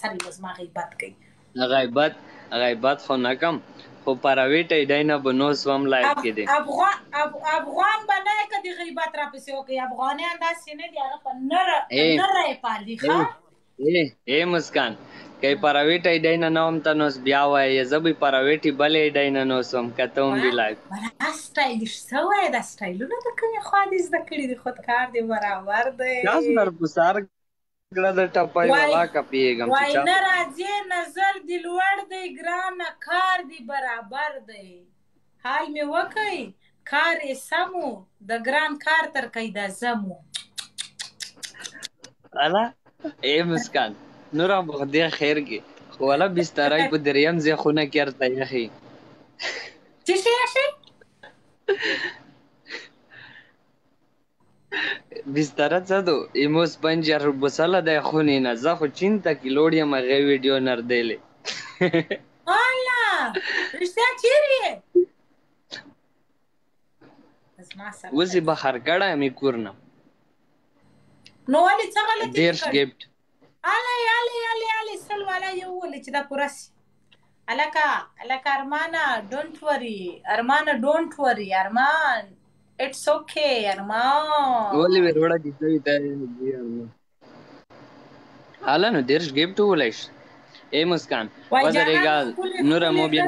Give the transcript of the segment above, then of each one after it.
سر یې زما غیبت کوي. غیبت غیبت خو نه کم، خو پراویټ ایډای نه به نو سوم لایف کې دی. افغان افغان به نه که د غیبت را پسې وکړي، افغانان داسې نه دي، هغه په نره نره یې پالي. ښه اے مسکان، که پراویټ ایډای نه نوم ته نو بیا وایې، زه به پراویټ بل ایډای نه نو سوم کته هم بی لایف. ولا سټایلیش سوی، دا سټایلونه د کومې خوا دې زده کړي دي؟ خود کار دې برابر دی. تاسو در په سر کړه د ټپای ولا کپیږم. وای نه راځې، نظر دې لوړ دی ګرانه، کار دې برابر دی. حال مې وکئ، کار یې سمو، د ګران کار تر قیده زمو. الا اے مسکان، نور هم خدای خیر کې، خو ولا بسترای په دریم ځای خونه کې ارته یخی. څه شي شي؟ بستره څه دو ایموس پنجر بسله د خونې نه، زه خو چین ته کې لوړ یم، هغې ویډیو نردلې. الله، رښتیا؟ چیرې یې؟ اوس یې بهر کړی مې کور نه. نو ولې؟ څه غلطي؟ 30 ګفټ. الی الی الی الی، 100 والا یو ولې چې دا پوره سي. الکه الکه ارمانه، ډونټ وري ارمانه، ډونټ وري ارمان، اټس اوکې ارمان. ولې وروړه دې ته ته حالا نو 30 ګفټ وولای شي. اے مسکان، ودرېږه، نوره مو بیا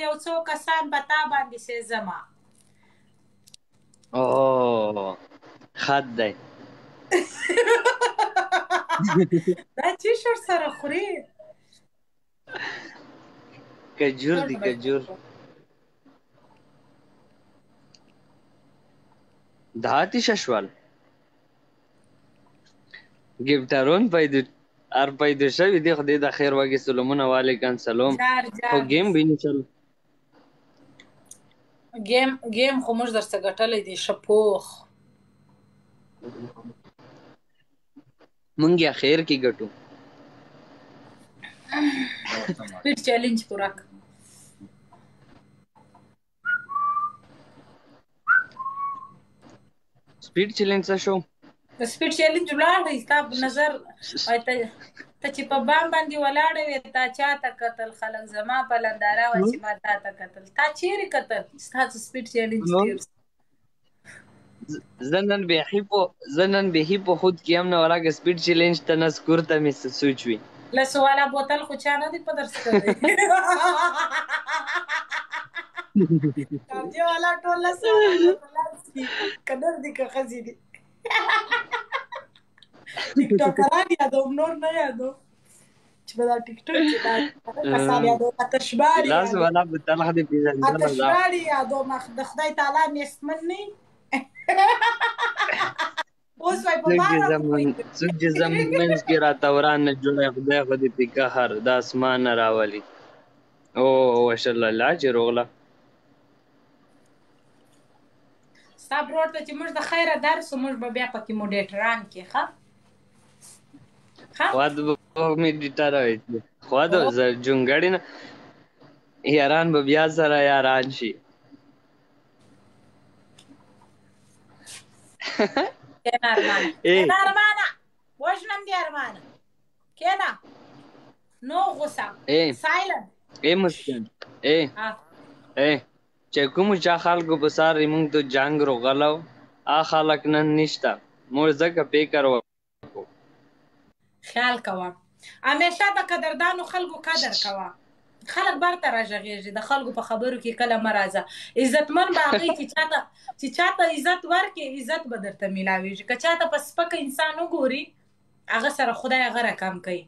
یو څو کسان په تا باندې سېزما. او خد دی. دا چې شر سره خوري؟ کجور دی، کجور دا تیشه شول. ګفټرون پیدا ار پیدا شوی دی، خدای د خیر وګي. سلامونه وعلیکم سلام. خو ګیم ویني چل ګیم ګیم خو موږ درڅه ګټلی دی شپوخ. مونږ یې خیر کې ګټو. سپیډ چیلنج پورا کړ. سپیډ چیلنج څه شو؟ سپیډ چیلنج ولاړ دی. ستا نظر وای ته چې په بام باندې ولاړه وې، تا چاته کتل؟ خلک زما په لنداره وه چې ما تا ته کتل، تا چیرې کتل؟ ستا څه سپیډ چیلنج تیر. زه نن بیخي په خود کې یم، نه ولاکه سپیډ چیلنج ته نه سکور ته مې څه سوچ وي. لس والا بوتل خو چا نه دی په درس کړی، دی والا ټول لس والا بوتلان څښي، که نر دي که ښځې دي. ټیک ټاکران یادوم، نور نه یادوم، چې په دا ټیک ټاک کې دا کسان یادوم. آتشباري لاس والا بوتل خو دې پېژندله ده. آتشباري یادوم، د خدای تعالی نیستمن نه اوس وای په بار. څوک چې زمونږ منځ کې راته وران نه جوړی، خدای خو دې پې قهر د اسمان نه راولي. او وشل الله چې روغله. ستا برور ته چې موږ د خیره درس، موږ به بیا پکې موډیټران کې. ښه ښه خو به مې ډیټر وي، خو د جونګړې نه یاران به بیا سره یاران شي. کېنه ارمانه، کېنه ارمانه، وژنم دې ارمانه، کېنه، نو غوسه، سایلنت. اے مسکن، اے اے چې کوم چا خلکو په سار موږ ته جنگ روغلو، آ خلک نن نشته، موږ ځکه فکر وکړو. خیال کوه، همیشه د قدردانو خلکو قدر کوه، خلک برته راژغېږي. د خلکو په خبرو کې کله مه راځه. عزتمن به هغه چې چاته عزت ورکې، عزت به درته میلاویږي. که چاته په سپکه انسان وګوري، هغه سره خدای هغه رقم کوي.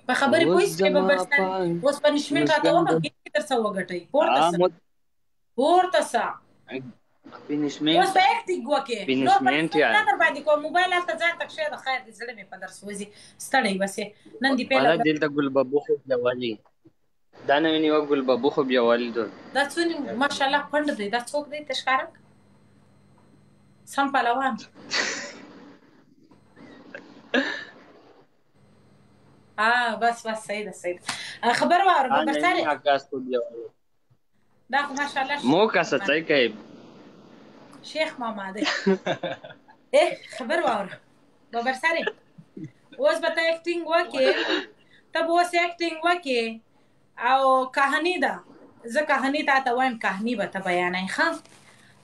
په خبرې پوه شئ به برسان. اوس پنشمنټ راته وکړه، در څه وګټئ. پورته سه، پورته سه. پنشمنټ اوس به اکټینګ وکې؟ نور پنشمنټ یار نه در باندې کوم. موبایل هلته ځان ته کښېږده. خیر دې، زړه مې په در سوځي، ستړی وسې نن دې پیله. ولا دلته ګل بابو خو بیا ولي دا نوې نیوه، ګل بابو خو بیا ولي دو. دا څونی ماشاءالله پنډ دی، دا څوک دی؟ تشکارک سم پهلوان. بس بس، صحیح ده، صحیح ده. خبر واوره ببرسارې. عکاس خو بیا ولي. دا خو ماشاءالله مو کسه څه کوي؟ شیخ ماما دی. اه، خبر واوره. ببر سره اوس به ته اکټینګ وکې، ته به اوس اکټینګ وکې او کهانی ده، زه کهانی تا ته وایم، کهانی به ته بیانوې. ښه،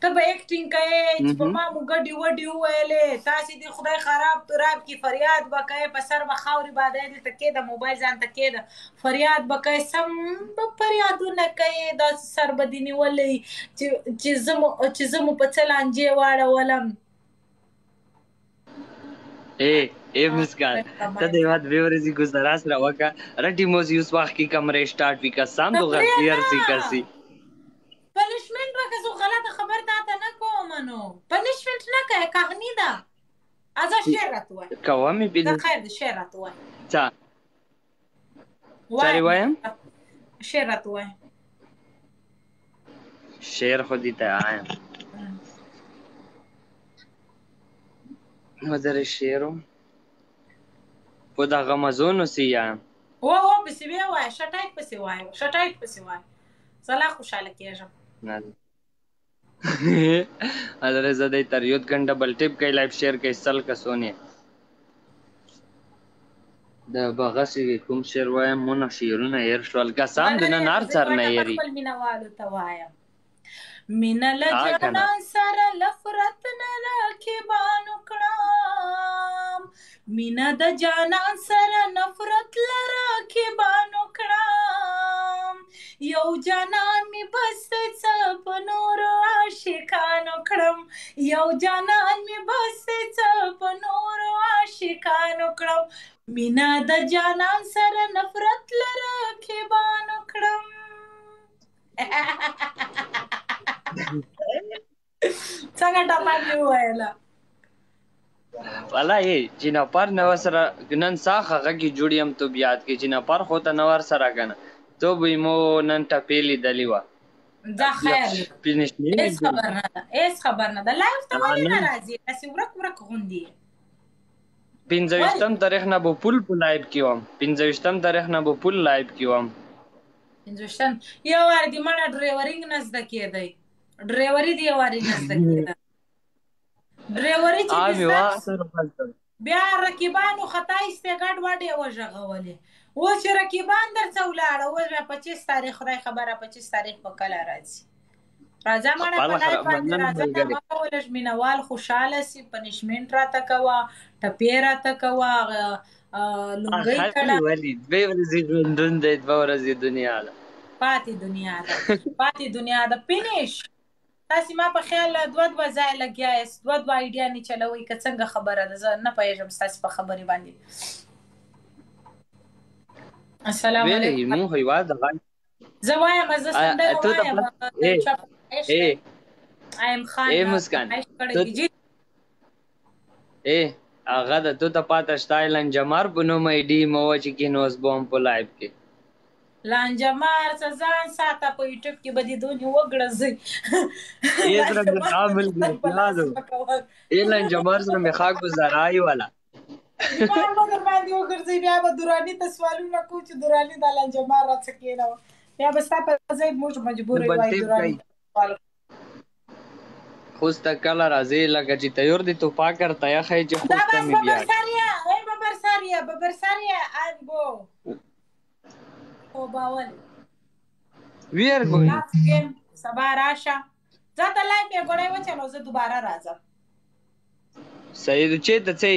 ته به اکټینګ کوې چې په ما مو ګډې وډې وویلې، تاسې دې خدای خراب تراب کې، فریاد به کوې، په سر به خاورې بادوې، دلته کېده موبایل ځان ته کېده، فریاد به کوې، سم به فریادونه کوې، داسې سر به دې نیولی چې زه مو په څه لانجې واړولم. اے اے مسکان، ته د یوه دوې ورځې ګزاره سره وکړه، رټي موز یوس وخت کې کمرې سټارټ وي، قسم دو غلطي ارسي کسي پنشمنټ وکړه. زه غلطه خبر تا ته نه کوم، نو پنشمنټ نه کوې. کهانی ده، ازه شعر راته وایه. کوه مې. دا خیر دی، شعر راته وایه. څه چاري وایم؟ شعر راته وایه. شعر خو دې ته وایم، مدر شعرو په دغه مزونو سی یا و و پسې وی وایه، شټایټ پسې وایه، شټایټ پسې وایه، زه لا خوشحاله کېږم. نه حضرت زده تر یو غنټه بل ټیپ کوي، لایف شیر کوي سل کسونه د بغسی. کوم شعر وایم؟ مونږ شعرونه هېر شول، قسم د نن هر څر نه یری. خپل مینوالو ته وایم، مینه له جانان سره نفرت نه راکبانو کړم، مینه د جانان سره نفرت لراکبانو کړم، یو جانان می بس څه په نور عاشقانو کړم، یو جانان می بس څه په نور عاشقانو کړم، مینا د جانان سره نفرت لراکبانو کړم. څنګه ټپه مې وویله؟ والا یې چې نفر نه سره نن ساخ هغه کې جوړ یم، تو بیاد کې چې نفر خو ته نور سره کنه، تو به مو نن ټپې لیدلی وه. دا خیر، هیڅ خبر نه ده، هیڅ خبر نه ده. لایف ته ولې نه راځي؟ داسې ورک ورک غوندې. 25 تاریخ نه به پول په لایف کې وم، 25 تاریخ نه به پول لایف کې وم. 25 یو وار دې مړه ډرایورینګ نه زده کېدی، ډرایوري دې یو وارې نه زده کېده، ډرایوري چې بیا رقیبانو خطا ایستې، ګډ وډ یې وژغولې. اوس چې رقیبان درڅه ولاړه، اوس بیا 25 تاریخ، خدای خبره 25 تاریخ به کله راځي. راځه مړه په لایف باندې راځه، مه کوه، لږ مینوال خوشحاله سي. پنشمنټ راته کوه، ټپې راته کوه، لونګۍ کړه. ولې دوې ورځې ژوندون دی، 2 ورځې دنیا ده، پاتې دنیا ده، پاتې دنیا ده. فینیش. تاسې ما په خیال دوه دوه ځای لګیا یاست، دوه دوه ایډیا نه چلوئ که څنګه خبره ده؟ زه نه پوهېږم ستاسې په خبرې باندې. السلام علیکم. مونږ هیواد زه وایم، زه سندره وایم. ایم خان اے مسکان اے هغه د تو ته پاته شته لنجمار په نوم ایډي مو چې کې نو اوس به هم په لایف کې. لانجمار څه ځان ساته، په یوټیوب کې به دې دونې وګړځي. یې سره مې ښه ملګرتیا ده، ای لانجمار سره مې ښه ګزارای والا. بیمار به در باندې وګرځي، بیا به دراني ته سوالونه کوو چې دراني دا لانجمار راڅه کېنوه، بیا به ستا په ځای موږ مجبور یو وایو دراني ته سوال. خوست ته کله راځې؟ لکه چې تیور دې توپا کر ته یخی چې خوست ته مې بیا. ببر سریه، ای ببر سریه، ببر سریه، I'm go. خوباول. We are going. Last game. سبا راشه. زه ته لایف یې ګوړی وچلو، زه دوباره راځم. صحیح ده. چې ته څه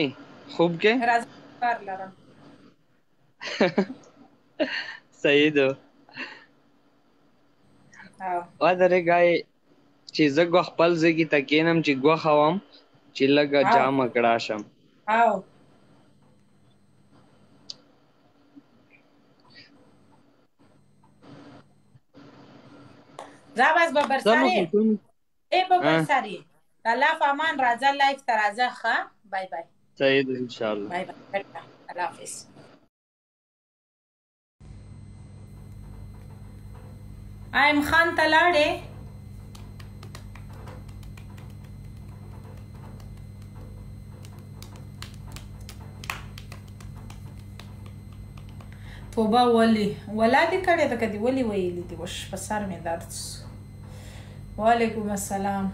خوب کې؟ راځم، کار لرم. صحیح ده. ودرېږئ چې زه ګو خپل ځای کې ته کښېنم چې غوښه وم چې لږه جامه کړه شم. او ځه بس ببر ساري، ای ببر ساري، الله په امان، راځه لایف ته راځه. ښه، بای بای. صحیح ده، ان شاء الله. بای بای، الله حافظ. ایم خان ته لاړې؟ توبه، ولی ولا دې کړې ده؟ که دې ولي ویلي دي؟ وش په سر مې درد شو. وعلیکم السلام.